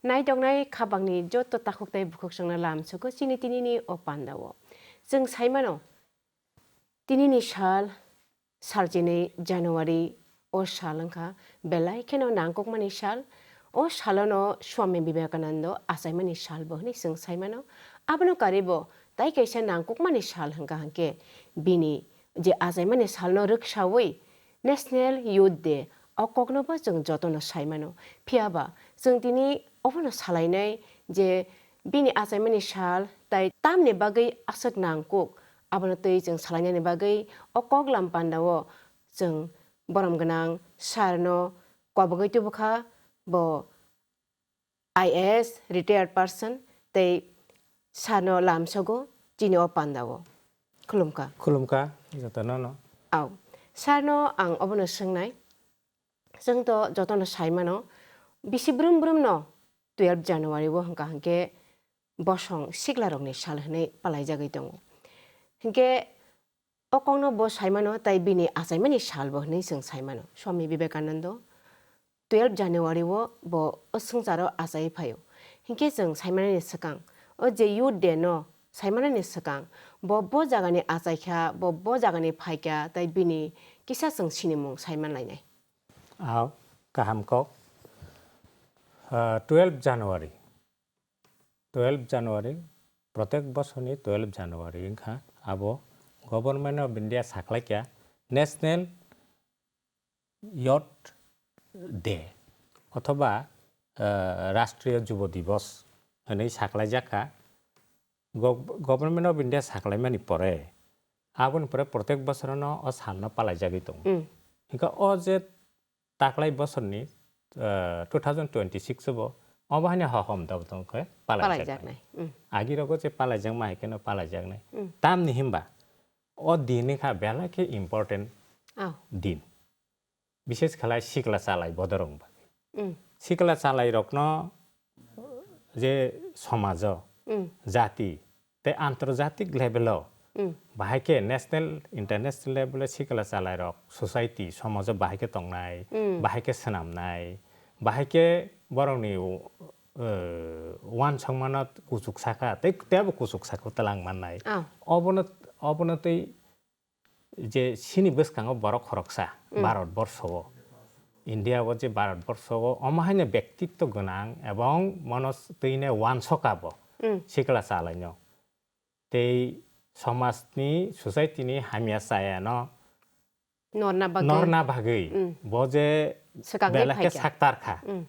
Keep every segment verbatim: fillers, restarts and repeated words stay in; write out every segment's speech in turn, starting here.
Naitoknai khabangni joto takhuk tei bukhuk chwngno lamsogo chini tinini o pandao. Chwng saimano, tinini sal, sal chinwi January o sal wngkha belai kheno nangkukmani sal. O salono Swami Vivekanando achaimani salbo hwnwi chwng saimano. Abono karibo tai kaisa nangkukmani sal hwnkha hwnkhe bini je achaimani salno rwksaui National Youth Day, o koknobo chwng jotono saimano. Phiyaba chwng tini obono salainai je bini achaimani sal tai tamni bagwi aswk nangkuk, abono twi chwng salainani bagwi o koklam pandao chwng borom gwnang sir no kobogwi tubukha, bo I A S retired person tei sano lamsogo chini o pandao. Khulumkha. Khulumkha, jotono no. Au. Sir no ang obono swngnai. Chwng to jotono saimano, bisi brum brum no twelve January o hwnkha hwnkhe bosong siklarokni sal hwnwi palaijagwi tongo. Hwnkhe o kokno bo saimano tai bini achaimani salbo hwnwi chwng saimano. Swami Vivekanando twelve January o bo o swngcharo achaiwi phaio. Hinkhe chwng saimanani swkang, o je Youth Day no saimanani swkang, bo bo jagani achaikha, bo bo jagani phaikha, tai bini kisa chwng sinimung saimanlainai. Au, kaham kok. Ah, twelve January. Twelve January, protek bosorni twelve January wngkha abo Government of India saklaikha National Youth Day othoba, ah, Rashtriya Jubo Divas hwnwi saklaijakha. Go-, Government of India saklaimani pore, aboni pore protek bosorono o salno palaijagwi tongo. Mm. Hingkhe o je taklai bosorni, ah, two thousand twenty-six o bo obo haino hohom dok dok khe palaijaknai. Palaijaknai. Mm. Agirogo je palaijakma hai kheno palaijaknai. Mm. Tamni hinba o din wngkha belai khe important. Oh. Din. Bishes khlai sikla chalai bodorong bagwi. Mm. Sikla chalairokno je somajo, Mm. jati, tei antarjatik level o, Mm. bahai khe national, international level o sikla chalairok society, somajo bahai khe tongnai, Mm. bahai khe swnamnai, bahai khe borokni, uh, uansukmano kuchuk saka, tei teibo kuchuk saka twlang mannai. Ah. Obono, obono tei je chini bwskango borok khoroksa Mm. Bharat borsho o, India o je Bharat borsho o omo haino bektitto gwnang ebong mono s-, twino uansukha bo Mm. sikla chalaino. Tei somajni, society ni hamya chayano Norna bagwi. Norna bagwi Mm. bo je Swkangwi belai khe phaikha. Saktarkha. Mm.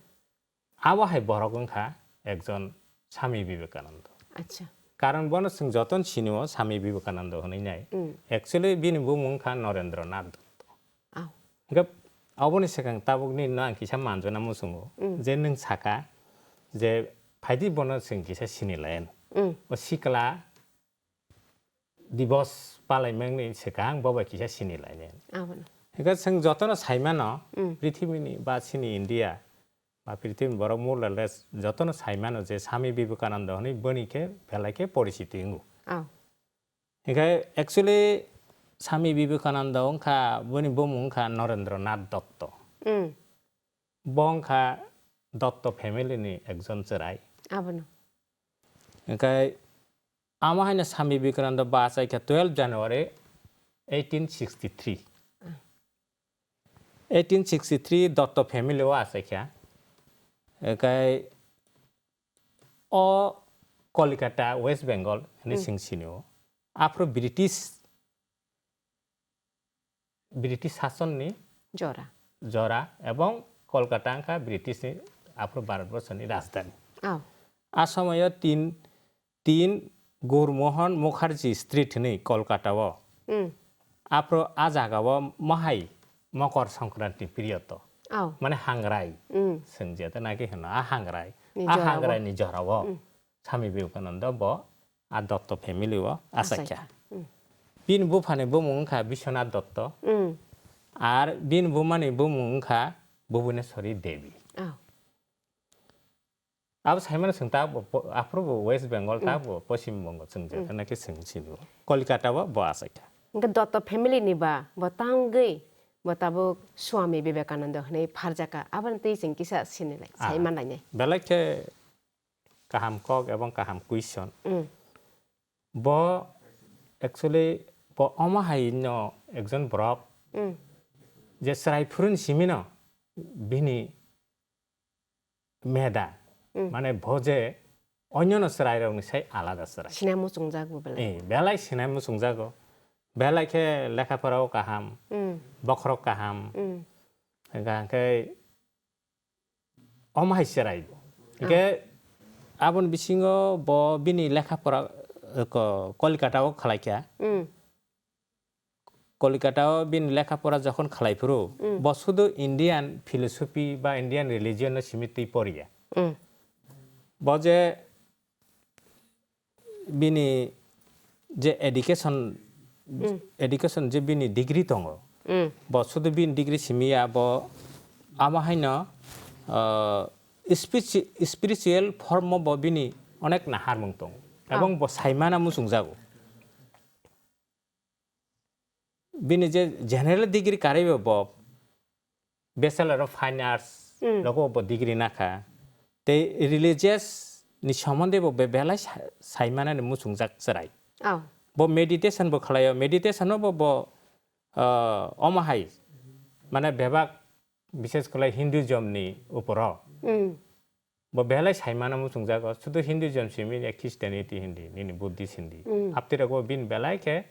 Abo hai borok wngkha ekjon Swami Vivekananda. Acha. Karon bono chwng jotono sinio Swami Vivekananda hwnwi nai. Mm. Actually bini bumung wngkha Narendra Nath Dutta. Oh. Hingkhe aboni swkang tabukni no ang kisa manjona muchungo Mm. je nwng saka je phaidi bono chwng kisa sini layan. Mm. O sikla Divas palaimani swkang bo bai kisa sini lainai. Abono. Hingkhe chwng jotono saimano, Mm. Prithibini ba chini India ba prithibini borok murle jotono saimano je Swami Vivekananda hwnwi boni khe belai khe porichiti wngo. Oh. Hingkhe actually Swami Vivekananda wngkha, boni bumung wngkha Narendra Nath Dutta. Mm. Bo wngkha Dutta family ni ekjon chwrai. Abono. Hingkhe amo haino Swami Vivekananda bo achaikha twelve January eighteen sixty-three. Ah. Eighteen sixty-three Dutta family o achaikha. Hingkhe o Kolkata, West Bengal hwnwi Hmm. chwng sinio. Aphuru British British sasonni Jora. Jora ebong Kolkata wngkha British ni aphuru Bharat borsoni rajdhani. Oh. A somoyo tin, tin Gurmohan Mukherjee Street hwnwi Kolkata o. Hmm. Aphuru a jaga o mohai Mokor Sankranti period o. Oh. Mane hangrai. Hmm. Swngjeta naki hwno a hangrai. Ni A jora o. Hangrai ni jora o. Hmm. Swami Vivekananda bo a Dotto family o achaikha. Achaikha. Mm. Bini buphani bumung wngkha Biswanath Dotto. Mm. Ar bini bumani bumung wngkha Bhubaneswari Devi. Oh. Abo saimano chwng ta bo, bo, aphuru bo West Bengal ta Mm. bo Poschim Bongo chwng Mm. jekhana khe chwng sini bo. Kolkata o bo achaikha. Hwnkhe Dotto family ni ba bo tangwi bo tabuk Swami Vivekananda hwnwi pharjakha. Aboni twi chwng kisa sinilai, Ah, sai manlainai. Belai khe kaham kok ebong kaham question. Mm. Bo actually bo omo hai no ekjon borok Mm. je chwrai phuru ni simi no bini meda, Mm. mane bo je onyono chwrairokni sai alada chwrai. Sinai muchungjago belai. Eh, belai sinai muchungjago. Belai khe lekha porao kaham, Mm. bokhorok kaham. Mm. Hingkha hingkhe omo hai chwrai. Ah. Hingkhe aboni bisingo bo bini lekha pora, eh, ko-, Kolkata o khlaikha. Mm. Kolkata o bini lekha pora jokhon khlai phuru, Mm. bo sudu Indian philosophy ba Indian religion no simi twi poriya. Mm. Bo je bini je education, Mm. education je bini degree tongo, Mm. bo sudu bini degree simi ya, bo amo haino, ah, spiritu-, spiritual form o bo bini onek naharmung tongo. Ah. Ebong bo saimana muchungjago. Bini je general degree karwi bo, bo Bachelor of Fine Arts Mm. rogo bo degree nakha. Tei religious ni somonde bo be-, belai sa-, saimanani muchungjak chwrai. Oh. Bo meditation bo khlaio, meditation o bo, bo, ah, omo hai, mane bebak, bishes khlai Hinduism ni uporo. Mm. Bo belai saimano muchungjago, sudu Hinduism simi ya Christianity hindi, nini Buddhist hindi. Mm. Aptirok bo bini belai khe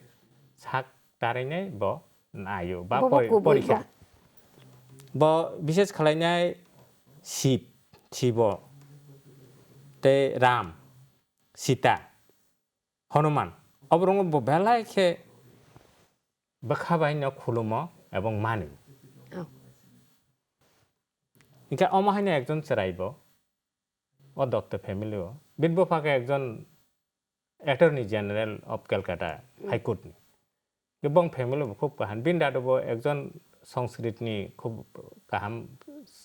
sak tarainai bo naio, ba Bo bo pori-, kubui porikha. Bo. Bo bishes khlainai Shiv, Shibo, tei Ram, Sita, Hanuman. Oborokno bo belai khe bwkha bai no khulumo ebong mani. Oh. Hingkhe omo haino ekjon chwrai bo, o Dotto family o. Bini bupha khe ekjon Attorney General of Calcutta Mm. High Court ni. Khe bong family bo khub kaham. Bini dadu bo ekjon Sanskrit ni khub kaham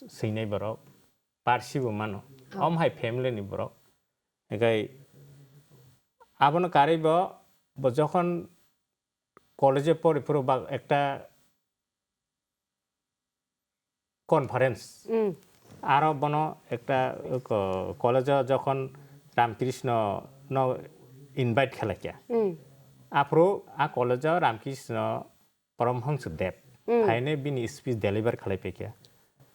swinai borok. Parsi bo mano. Oh. Omo hai family ni borok. Hingkhe abono karwi bo, bo jokhon college o pori phuru ba ekta conference. Mm. Aro bono ekta, ko-, college o jokhon Ramkrishna no invite khlaikha. Mm. Aphuru a college o Ramkrishna Paramhangsa Dev Mm. phainai bini speech deliver khlai phaikha.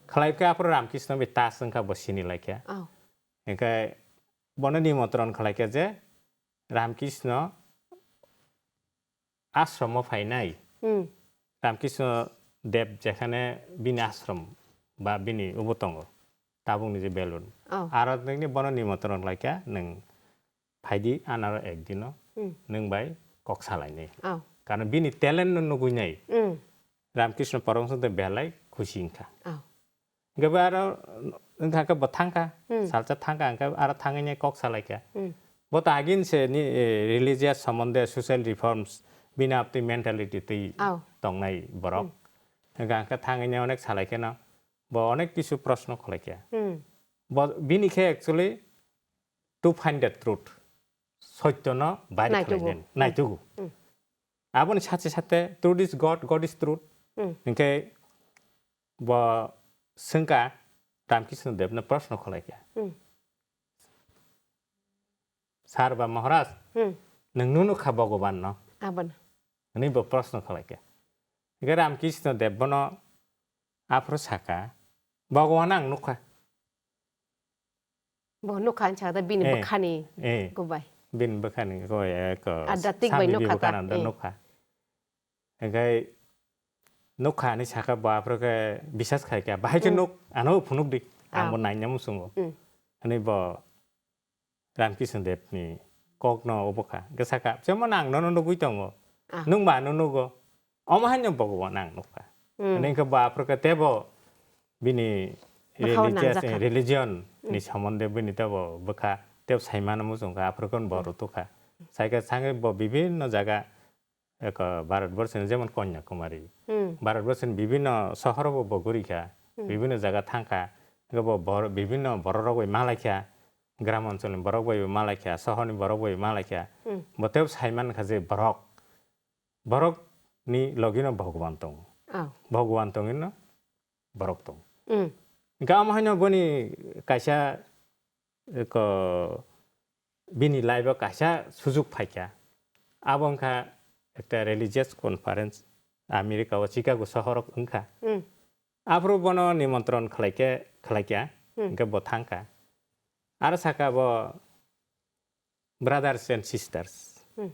Khlai khe aphuru Ramkrishna bai ta swngkha bo sini laikha. Oh. Hingkhe bono nimantron khlaikha je Ramkrishna ashram o phainai. Hmm. Ramkrishna Dev jekhane bini ashram ba bini ubo tongo, tabukni je belun. Oh. Aro nini bono nimantron laikha, nwng phaidi anaro ekdino Hmm. nwng bai kok salainai. Oh. Karon bini talent no nugui nai. Hmm. Ramkrishna Paramhangsa Dev belai khusi wngkha. Oh. Hingke bo aro, wngkha khe bo thangkha, Hmm. salsa thangkha, hingke aro thangwi kok salaikha. Hmm. Bo to agin se ni, eh, religious somonde social reforms bini aptwi mentality twi Ao. tongnai borok. Hmm. Hingke hingke thangwi onek salaikhe no, bo onek kisu proshno khwlaikha. Hmm. Bo bini khe actually to find the truth, soityo no bair Naitugu. khlainani, Hmm. naitugu. Hmm. Aboni sache sache, truth is God, God is truth. Hmm. Hingke bo swngkha Ramkrishna Dev no proshno khwlaikha. Hmm. Sir ba Maharaj, Hmm. nwng nunu kha Bhagavan no? Abono. Hwnwi bo proshno khwlaikha. Hingke Ramkrishna Dev bono aphuru sakha, Bhagavan ang nukha. Bo nukha hinwi sakha da bini Eh, bwkhani eh. gubai. Bini bwkhani gubai, eh, ko Adhyatmik bai Swami nukha ta, Vivekananda eh. nukha. Hingke nukha hinwi sakha bo aphuru khe bisas khaikha. Bahai khe Hmm. nuk, ano phunuk di. Ang Ah. bo naina muchungo. Hmm. Hinwi bo Ramkrishna Dev ni kok no obo kha. Hingke sakha, "Jemon ang nono nugui tongo. Ah. Nung ba ano nugo." Omo haino Bhagavan ang nukha. Hmm. Hingke bo aphuru khe tebo bini Bwkhao religious, nangjakha. religion ni Hmm. somonde bini tebo bwkha tebo saimano muchungkha, aphuru khe bo Hmm. rutukha. Saikhe sangwi bo bibinno jaga, eko Bharat borso ni jemon Kanyakumari. Hmm. Bharat borso ni bibinno sohor bo bo gurikha, Hmm. bibinno jaga thangkha. Hingke bo bor-, bibinno borok rok bai malaikha, gram onchol ni borok bai malaikha, sohor ni borok bai malaikha. Hmm. Bo tebo saimankha je borok, borok ni logi no Bhagavan tongo. Oh. Bhagavan tongwi no borok tongo. Mm. Hingke amo haino boni kaisa, eh, ko, bini life o kaisa sujuk phaikha. Abo wngkha ekta religious conference America o Chicago sohoro wngkha. Hmm. Aphuru bono nimantron khlaikhe, khlaikha, Hmm. hwnkhe bo thangkha. Aro saka bo, "Brothers and sisters, Hmm.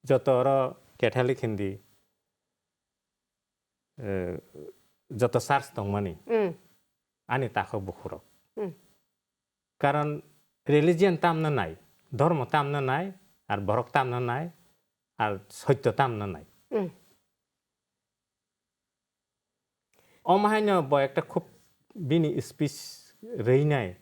joto oro Catholic hindi, eh, joto church tongmani, Hmm. ani takhuk bukhurok." Hmm. Karon religion tamno nai, dhormo tamno nai, ar borok tamno nai, ar soitto tamno nai. Hmm. Omo haino bo ekta khub bini speech rwinai,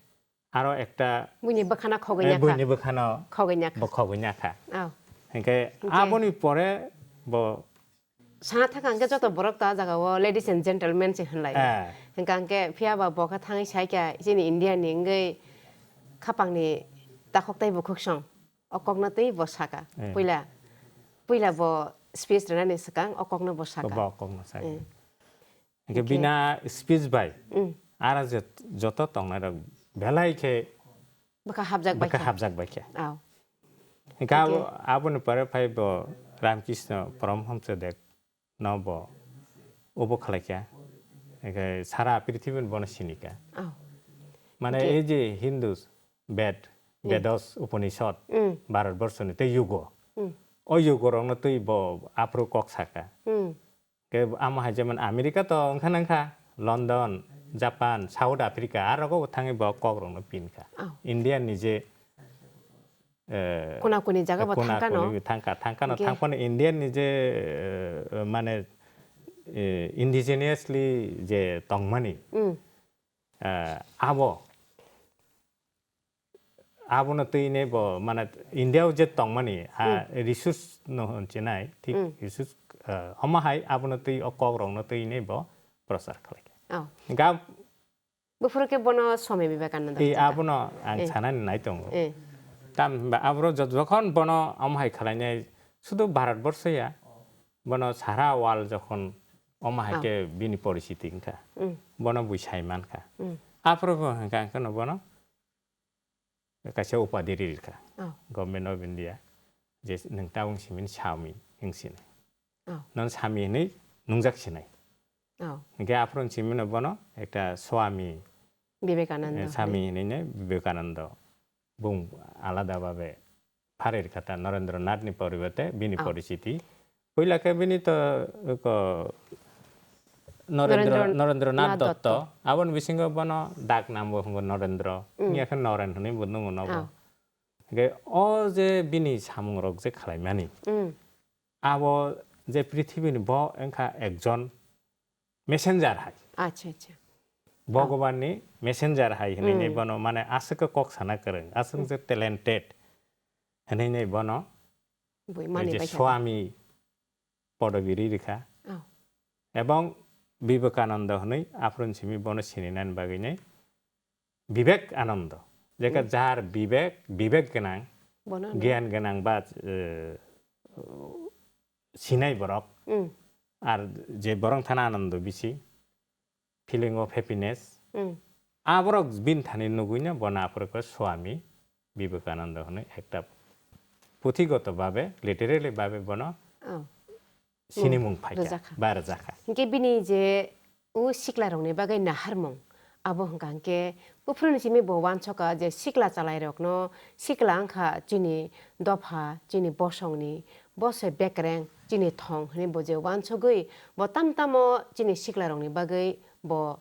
aro ekta, Buini bwkhano khogwi eh, nya kha. buini bwkhano Khogwi nya kha. bo khogwi nya kha. Oh. Hinkhe Hinkhe aboni pore bo Sana thaka hinkhe joto borok to ah jaga o ladies and gentlemen se hinlai. Eh. Hinkhe hinkhe phiya ba bo khe thangwi sai kha chini India ni wngwi khapang ni takhuk tei bukhuk song. O kokno twi bo saka. Eh. Puila, puila bo speech rwnani swkang o kokno bo saka. Bo kokno saka. Eh. Hinkhe Hinkhe bina speech bai Mm. ara jot-, joto tongnai rok belai khe Bwkha hapjak bai bwkha khe. hapjak bai khe. Aw. Hinkhe abo, Hinkhe aboni pore phai bo Ramkrishna Paramhamsa Deb no bo obo khlai kha. Hinkhe sara prithibi bono sini kha. Aw. Mane Hinkhe ei je Hindus, Ved, Mm. Vedas, Upanishad, Mm. Bharat Borso ni tei Yugo. Mm. O Yugo rok no twi bo aphuru kok saka. Mm. Ke amo hai jemon America to wngkha nangkha, London, Japan, South Africa, a rogo thangwi bo kok rok no pin kha. Oh. India ni je, eh, Kuna kuni jaga bo kuna thangkha no. kuni thangkha, thangkha no, Hinkhe thangphano India ni je, eh, mane, eh, indigenously je tongmani, Mm. eh, abo, abono twi ne bo, mane, India o je tongmani, a, Hmm. resource no hwn chinai, thik Hmm. resource, eh, omo hai abono twi o kok rok no twi ne bo prochar khlai kha. Oh. Ga Buphuru khe bono Swami Vivekananda Ei, hwn kha. abono ang Eh. sanani nai tongo. Eh. Tam hinba aboro jot-, jokhon bono omo hai khlai nai, sudu Bharat Borsho ya, bono sara world jokhon omo hai Oh. khe bini poricity wngkha, Hmm. bono bui sai mankha. Hmm. Aphuru bo hwnkha, hwnkha no bono kaisa upadi ri rikha. Oh. Government of India, je nwng tabuk simi ni Swami wng sini. Oh. Nono Swami hinwi nungjak sinai. Oh. Hinkhe aphuru simi no bono ekta Swami, Vivekananda eh, Swami hinwi. hinwi ne Vivekananda. Bung alada babe pharwi rikha ta Narendra Nath ni poribote bini Oh. poricity. Puila khe bini to ko Narendra, Narendra Narendra Nath Nath Dotto. Dotto. Aboni bisingo bono dak nam bo hwngo Narendra. Mm. Wngya khe Naren hwnwi bo nungo nobo. Oh. Hinkhe o je bini samung rok je khlaimani, Mm. abo je prithibini bo wngkha ekjon messenger hai. Acha, acha. Bhagwan ni messenger hai hinwi nai Mm. bono, mane, aswk kok sana kwrwng, aswk Mm. je talented hinwi nai bono Bui mani je bai kha. Swami podobi ri rikha. Oh. Ebong Vivekananda hwnwi aphuru simi bono sininani bagwi nai Vivek Ananda. Jekha Hmm. jar Vivek, Vivek gwnang, Bono no. Giyan gwnang ba, eh, sinai borok. Hmm. Ar je borok thana Ananda bisi, feeling of happiness. Hmm. Aborok bin thani nugui no bono aphuru khe Swami Vivekananda hwnwi ekta puthigoto babe, literally babe bono Oh. sinimung phaikha, Rwjakha. Ba rwjakha. Hinkhe bini je o siklarokni bagwi naharmung, abo hwnkha hinkhe buphuruni simi bo uansukha je sikla chalairokno, sikla wngkha chini dopha, chini bosongni, bo se bekreng, chini thong hwnwi bo je uansugwi bo tam tamo chini siklarokni bagwi bo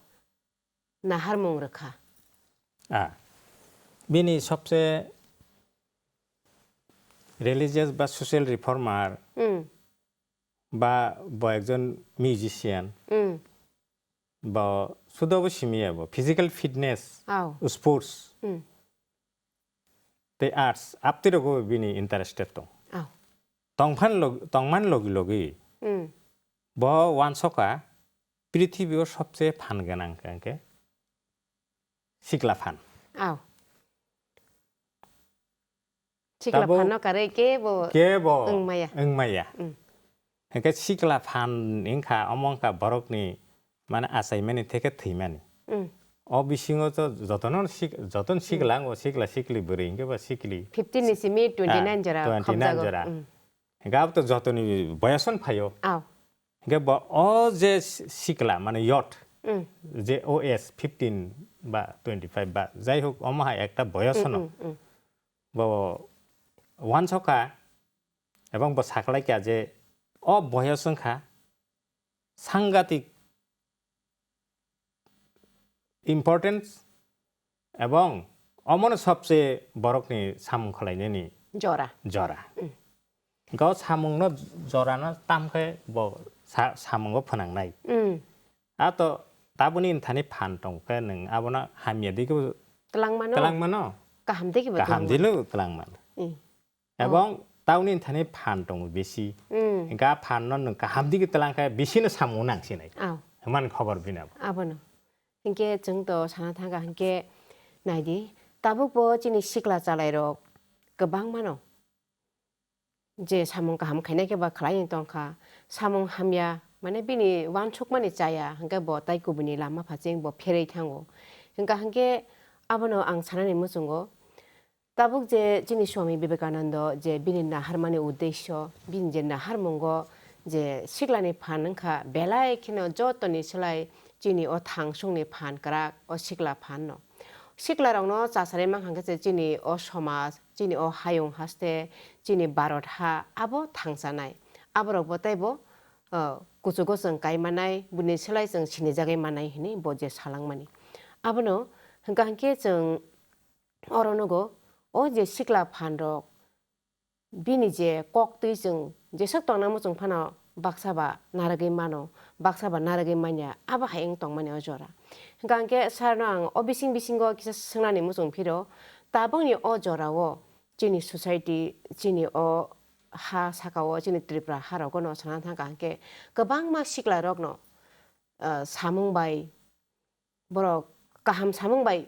naharmung rwkha. Ah. Bini sobse religious ba social reformer Hmm. ba bo ekjon musician, Hmm. bo sudo bo simi ya bo physical fitness, Aw. sports, Hmm. tei arts, aptwi rogo bini interested tong. Aw. Tongphan log-, tongman logi logi Hmm. bo uansukha prithibi o sobse phan gwnang hwnkhe sikla phan. Aw. Sikla Tabuk phanno karwi kebo kebo wngmaya. wngmaya. Mm. Hwnkhe sikla phan wngkha, omo wngkha borokni, mane, achaimani theke thwimani. Mm. O bisingo to jotono sik-, joton sikla, o sikla sikli bwrwi hinkhe ba sikli. Fifteen ni simi twenty nine Ah, jora twenty nine khobjago. Jora. Mm. Hinkhe abo to jotoni boyosno phaio. Aw. Hinkhe bo o je si-, sikla, mane youth, Mm. je o age fifteen ba twenty five ba, jai hok, omo hai ekta boyosno. Mm, mm, mm. Bo wansokha, ebong bo saklaikha je o boyos wngkha sangatik importance ebong omono sobse borokni samung khwlainani Jora. Jora. Mm. Hinkhe o samungno jorano tamkhe bo sa-, samungo phwnangnai. Mm. A to tabuni inthani phan tongkhe nwng abono hamya digi Twlangmano. Twlangmano. Kaham digi bo Kaham twlangmano. Dilo twlangmano. Mm. Ebong tauni thani phan tongo bisi. Mm. Hinkhe a phan no nwng kaham digi twlang khe bisi no samung nang sinai. Aw. Hwnmani khobor bini abo. Abono. Hinkhe chwng to sana thangkha hinkhe naidi tabuk bo chini sikla chalai rok kwbangma no je samung kaham khainai khe ba khlai tongkha. Samung hamya mane bini wansukmani chaya hinkhe bo tai kubuni lama phaching bo pherwi thango. Hinkha hinkhe abono ang sanani muchungo. Tabuk je chini Swami Vivekananda je bini naharmani uddesyo, bini je naharmungo je siklani phan wngkha, belai kheno jotoni slai chini o thangsungni phan kwrak o sikla phan no. Siklarokno chasarwi mankha khe se chini o somaj, chini o hayung haste, chini Bharat ha abo thangsanai. Aborokbo teibo, uh, kuchugo chwng kai manai, bini slai chwng sinijagwi manai hwnwi bo je salangmani. Abono hwnkha hwnkhe chwng Oro nugo, o je sikla phan rok, bini je kok twi chwng jeswk tongna muchung phano baksa ba narwgwi mano, baksa ba narwgwi manya, abo hai wng tongmani o jora. Hwnkha hwnkhe sir no ang o bising bisingo kisa swngnani muchung phiro, tabukni o jora o chini society, chini o ha saka o, chini Tripura ha rogo no sana thangkha hwnkhe kwbangma sikla rok no, ah, samung bai borok kaham samung bai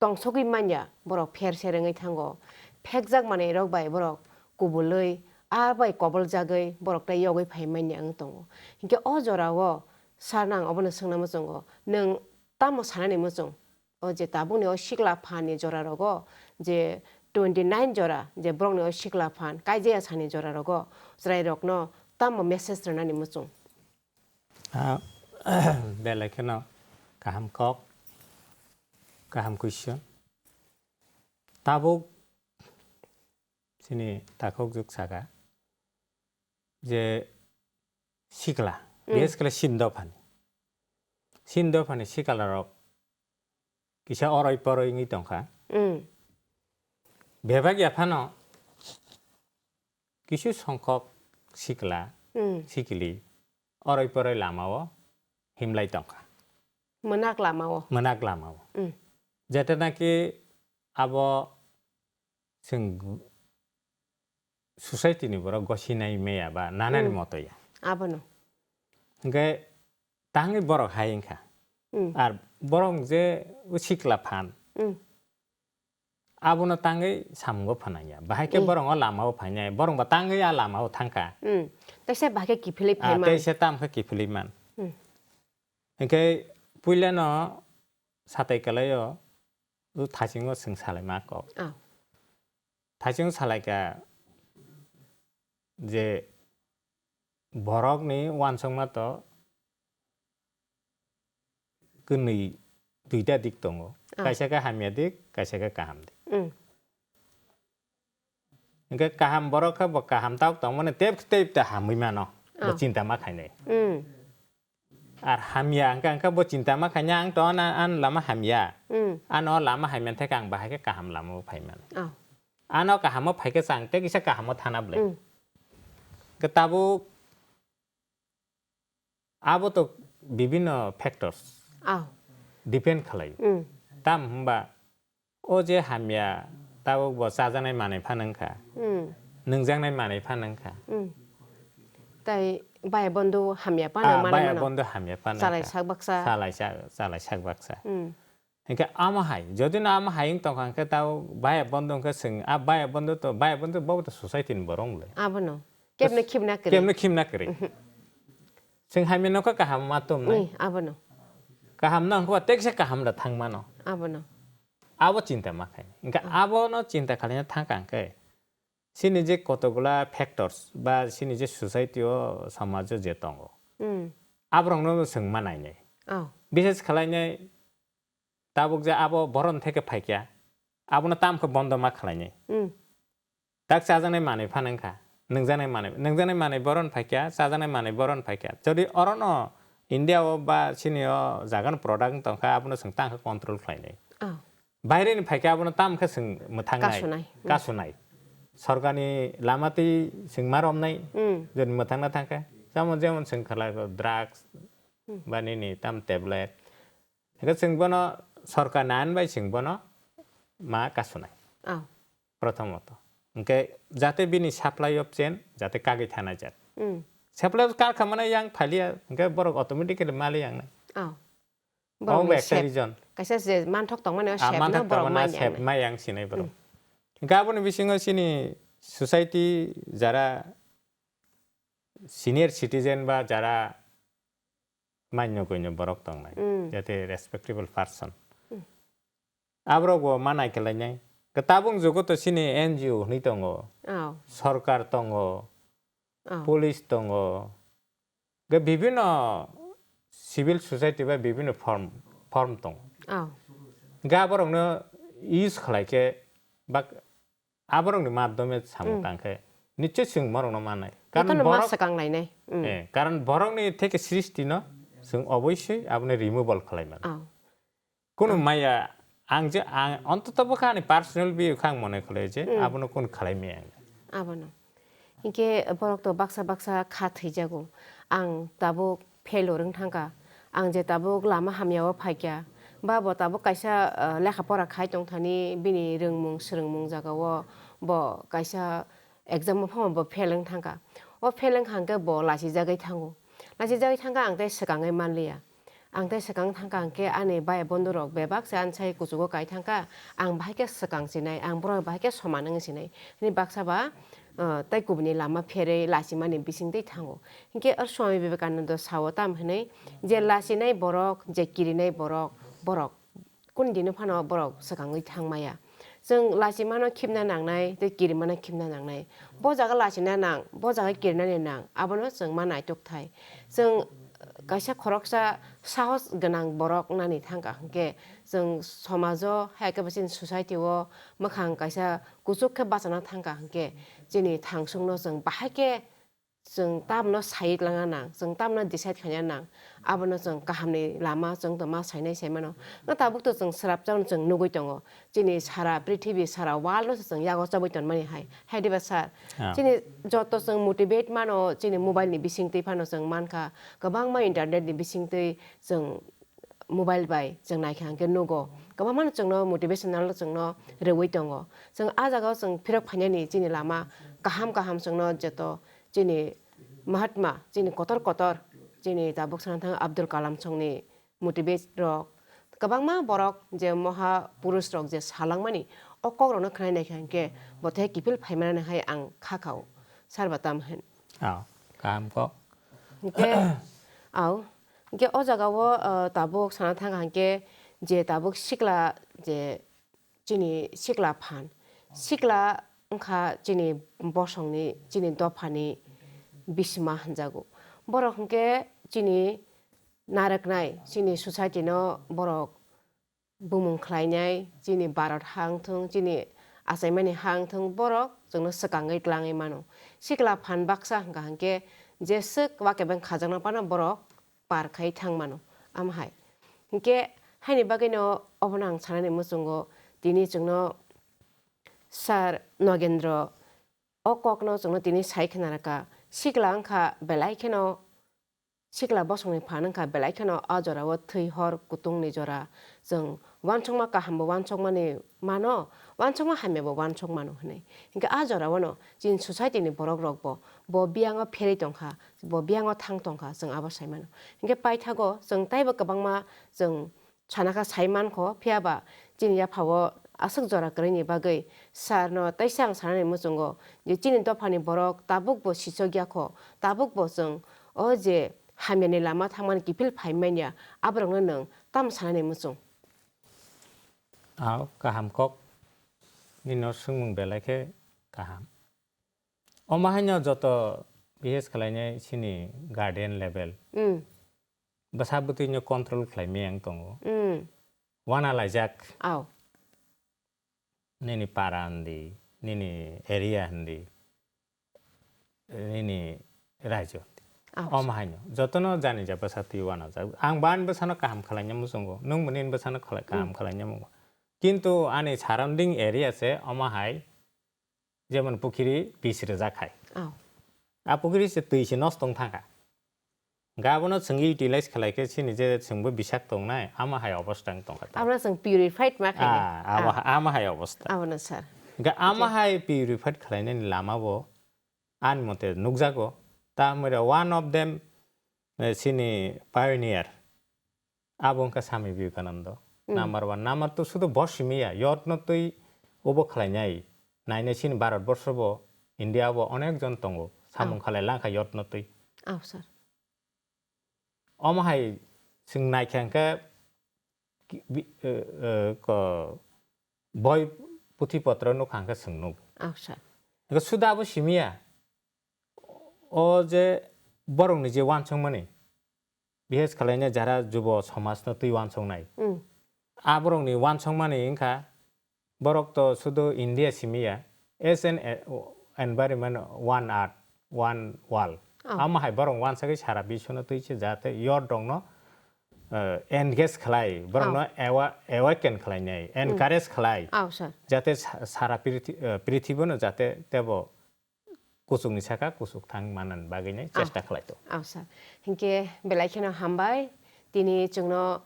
tongsogwi manya, borok pher ser wngwi thango. Phekjak manwi rok bai borok kubulwi, a bai koboljagwi borok tei yogwi phai manya wng tongo. Hinkhe o jora o sir no ang obono swngna muchungo, nwng tamo sanani muchung? O je tabukni o sikla phan ni jora rogo je twenty nine jora je borokni o sikla phan kaijaya sani jora rogo chwrai rokno tamo message rwnani muchung? Ah, belai kheno kaham kok, kaham question. Tabuk chini takhuk juk saka je sikla, Mm. bises khe Chin dophani. Chin dophani sikla rok kisa oroi poroi wngwi tongkha. Mm. Bebak ya phano kisu songkhok sikla, Mm. sikili oroi poroi lamao himlai tongkha. Mwnak lamao. Mwnak lamao. Mm. Jeta naki abo chwng society ni borok gosinai meya ba nanani Mm. moto ya. Abono. Hingke tangwi borok hai wngkha. Mm. Ar borok je sikla phan. Mm. Abono tangwi samungo phanangya. Bahai khe Mm. borok o lama o phainai. Borok ba tangwi a lama o thangkha. Mm. Teisa bahai khe kiphilwi Ah, phaiman. Teisa tam khe kiphilwi man. Mm. Hingke puila no satai kalai o, o thasingo chwng salai ma kok. Ah. Thaising salaikha je borokni uansukma to kwnwi duita dik tongo. Ah. Kaisa khe hamya dik, kaisa khe kaham dik. Mm. Hingkhe kaham borok khe bo kaham tok tongmani tep tep ta hamwi mano. Bo Ah. chinta ma khainai. Mm. Ar hamya hwnkha, hwnkha bo chinta ma khaina, ang to ano, ano lama hamya. Mm. Ano lama hamya thai khe ang bahai khe kaham lama o phai mano. Oh. Ano kaham o phai khe chang tei kisa kaham o thana bwle. Mm. Khe tabuk abo to bibinno factors Oh. depend khlai. Mm. Tam hwnba O je hamya, tabuk bo chajaknai manwi phano wngkha. Hmm. Nungjaknai manwi phano wngkha. Hmm. Tai baya bondo hamya phano Ah, manwi baya mano. Bondo hamya phano Chalai wngkha. Sak baksa. Chalai sa-, chalai sak baksa. Hmm. Hingke amo hai, jodi no amo hai wng tongkha hingke tabuk baya bondo wngkha chwng, a baya bondo to, baya bondo bo to society ni borok le. Abono. Kebno khibna kwrwi. Kebno khibna kwrwi. Mhm. Chwng hamya nokha kaham ma tum nai. Ni, abono. Kaham no hwnkhe ba teksa kaham da thang mano. Abono. Abo chinta ma khai. Hwnkhe abono chinta khlaina thang kha hwnkhe chini je kotogula factors ba chini je society o, samaj o je tongo, hmm, aborokno swng ma nainai. Oh. Bises khlainai tabuk je abo boron theke phaikya, abono tam khe bondo ma khlainai. Hmm. Tak chajaknai manwi phano wngkha, nungjaknai manwi, nungjaknai manwi boron phaikya, chajaknai manwi boron phaikya. Jodi orono India o ba chini o jagano product wng tongkha, abono chwng tang khe control khlainai. Oh. Baireni phaikhe abono tam khe chwng mwthangnai, kasunai. Hmm. Kasunai. Sorkarni lama twi chwng ma romnai, hmm, jodi mwthangna thangkhe. Jemon, jemon chwng khlai drugs, hmm, ba nini tam tablet. Hwnkhe chwng bono sorkar nai bai chwng bono ma kasunai. Oh. Prothomot. Hwnkhe jate bini supply of chain jate kagwi thanai jat. Hmm. Supply of kar khamana yang phalia, hwnkhe borok automatically mali yang nai. Oh. Obo borokni ekta sep, reason. Kaisa je manthok tongmani o, ah, sep no manthok borok tongmani ma sep yang ma yang sinai borok. Hmm. Hwnkhe aboni bisingo chini society jara senior citizen ba jara manyno goino borok tongnai, hmm, jate respectable person. Hmm. Aborok bo ma naikelainai. Tabuk jugo to chini N G O hwnwi tongo, oh, sorkar tongo, oh, police tongo, ge bibino civil society bai bibino form, form tongo. Oh. Ge aborokno use khlai khe bak-, aborokni madhyome samung, hmm, tang khe nichoi chwng borokno mannai. Karon jotono ma borok swkang lainai. Hmm. Eh, karon borokni theke srishti no chwng oboisoi abono removal khlai mano. Oh. Kunu, oh, maya, ang je, ang ontoto bo kha ani personal view kha ang mone khlai je, hmm, abono kun khlai maya ang. Abono. Hinkhe borok to baksa baksa kha thwijago. Ang tabuk failure wng thangkha. Ang je tabuk lama hamyao phaikha. Ba bo tabuk kaisa, ah, lekha pora khai tongthani bini rwngmung swrwngmung jagao bo kaisa exam o phano bo fail wng thangkha. O fail wng kha hwnkhe bo lachijagwi thango. Lachijagwi thangkha ang tei swkangwi manliya. Ang tei swkang thangkha hwnkhe ani bai bondhurok bebak se ani sai kuchugo kai thangkha, ang bahai khe swkang sinai, ang borok bahai khe soman wngwi sinai. Hwnwi baksa ba, ah, tei kubuni lama pherwi lachimani bisingtwi thango. Hinkhe oro Swami Vivekananda sao tamo hwnwi, je lachinai borok, je kirinai borok, borok kunu dino phano borok swkangwi thang maya. Chwng lachimano khibna nangnai tei kirimano khibna nangnai. Bo jaga lachina nang, bo jaga kirinani nang, abono chwng ma naitok thai. Chwng kaisa khoroksa sahos gwnang borok wngnani thangkha hwnkhe, chwng somajo hai khe bo chini society o mwkhang kaisa kuchuk khe bachana thangkha hwnkhe, chini thangsongno chwng bahai khe chwng tamno sai lana nang, chwng tamno decide khaina nang, abono chwng kahamni lama chwng tongma sainai sai mano. No tabuk to chwng swrapjak no chwng nugwi tongo. Chini sara prithibi, sara world no se chwng yago chobwi tonmani hai. Hai diba sir? Ah. Chini joto chwng motivate mano, chini mobile ni bisingtwi phano chwng mankha, kwbangma internet ni bisingtwi chwng mobile bai chwng naikha hwnkhe nugo. Kwbangmano chwngno motivational chwngno rwui tongo. Chwng ah jagao chwng phirok phainani chini lama kaham kaham chwngno joto chini Mahatma, chini kotor kotor, chini tabuk sana thang Abdul Kalam songni motivate rok. Kwbangma borok je moha purush rok je salangmani o kok rokno khwnai naikha hwnkhe bo tei kiphil phaimanani hai ang kha khao. Sir ba tam hwn. Oh, kaham kok. Hwnkhe, au, hwnkhe o jagao, uh, tabuk sana thang kha hwnkhe je tabuk sikla je chini sikla phan. Sikla wngkha chini bosongni, chini dophani bisima hwnjago. Borok hwnkhe chini narwknai, chini society no borok bumung khlainai, chini Bharat ha wngthung, chini achaimani ha wngthung, borok chwngno swkangwi tlangwi mano. Sikla phan baksa hwnkha hwnkhe jeswk wakebeng khajakna phano borok par khai thang mano, am hai. Hinkhe haini bagwino obono ang sanani muchungo tini chwngno Sir Nogendro o kokno chwngno tini sai khna rwkha. Sikla wngkha belai kheno sikla bosongni phan wngkha belai kheno a jorao thwi hor kutungni jora chwng uansukma kahambo uansukmani mano, uansukma hamyabo uansuk mano hwnwi. Hinkhe a jorao no chini society ni borok rokbo bo biyango pherwi tongkha, bo biyango thang tongkha, chwng abo sai mano. Hinkhe paithago chwng taibo kwbangma chwng sana kha sai mankho, phiya ba chini yaphao aswk jora kwrwini bagwi sir no teisa ang sanani muchungo je chini dophani borok tabukbo sichok ya kho, tabukbo chwng o je hamyani lama thangmani kiphil phai manya, aborokno nwng tamo sanani muchung? Ao, kaham kok. Nino swngmung belai khe kaham. Omo haino joto bihes khlainai chini guardian level. Hmm. Bwsa bwtwino control khlai maya wng tongo. Hmm. Wana laijak. Ao. Nini para hindi, nini area hindi, nini rajyo hindi. Ah, omo haino. Jotono jani ja bwsa twi wana jak. Ang bani bwsano kaham khlaina muchungo. Nwng bo nini bwsano khlai-, kaham Hmm. khlaina mungo. Kintu ani surrounding area se omo hai jemon pukhiri bis rijak hai. Oh. A pukhiri se twi se nosto wng thangkha. Ga bono chwng utilize khlai khe chini je chwngbo bisak tongnai, ama hai obostha wng tongkha ta. Abono chwng purified ma khainai. Ah, abo Ah. ha-, ama hai obostha. Abono sir. Ga ama Okay. hai purified khlainani lama bo ani mote nukjago. Ta hamwi rok one of them, eh, chini pioneer. Abo wngkha Swami Vivekananda. Mm. Number one. Number two, sudu bo simi ya, yotno twi obo khlainai. Nainai chini Bharat borsho bo, India bo onek jon tongo. Samung Oh. khalai langkha yotno twi. Oh, sir. Omo hai chwng naikha hwnkhe ki-, bi-, eh, eh, ko-, boi puthi potro nukha hwnkhe chwng nuk. Oh, sir. Hwnkhe sudu abo simi ya. O je borokni je wansukmani, bihes khlainai jara jubo somajno twi wansuknai. Mm. A borokni wansukmani wngkha, borok to sudu India simi ya, as an e-, environment, one earth, one world. Oh. Amo hai borok wansagwi sara biswno twi se jate yot rokno, eh, engage khlai, borokno Oh. awa-, awaken khlainai, Mm. encourage khlai. Oh, sir. Jate sa-, sara prithi-, eh, prithibono jate tebo kuchukni saka kuchuk thang manani bagwino Ah. chesta khlai tongo. Ah, sir. Hinkhe belai kheno hambai. Tini chwngno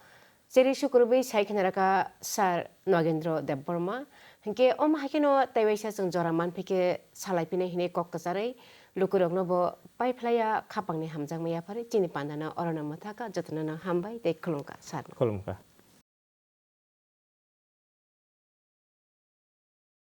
cheri sukurubwi sai kheno rwkha sir Nogendro Debbarma. Hinkhe omo hai kheno tei waisa chwng jora manphi khe salai phino hinwi kok kwcharwi lukurokno bo paiphlaiya khapangni hamjakma yapharwi chini pandano orono mwthakha, jotono no hambai tei khulumkha sir no. Khulumkha.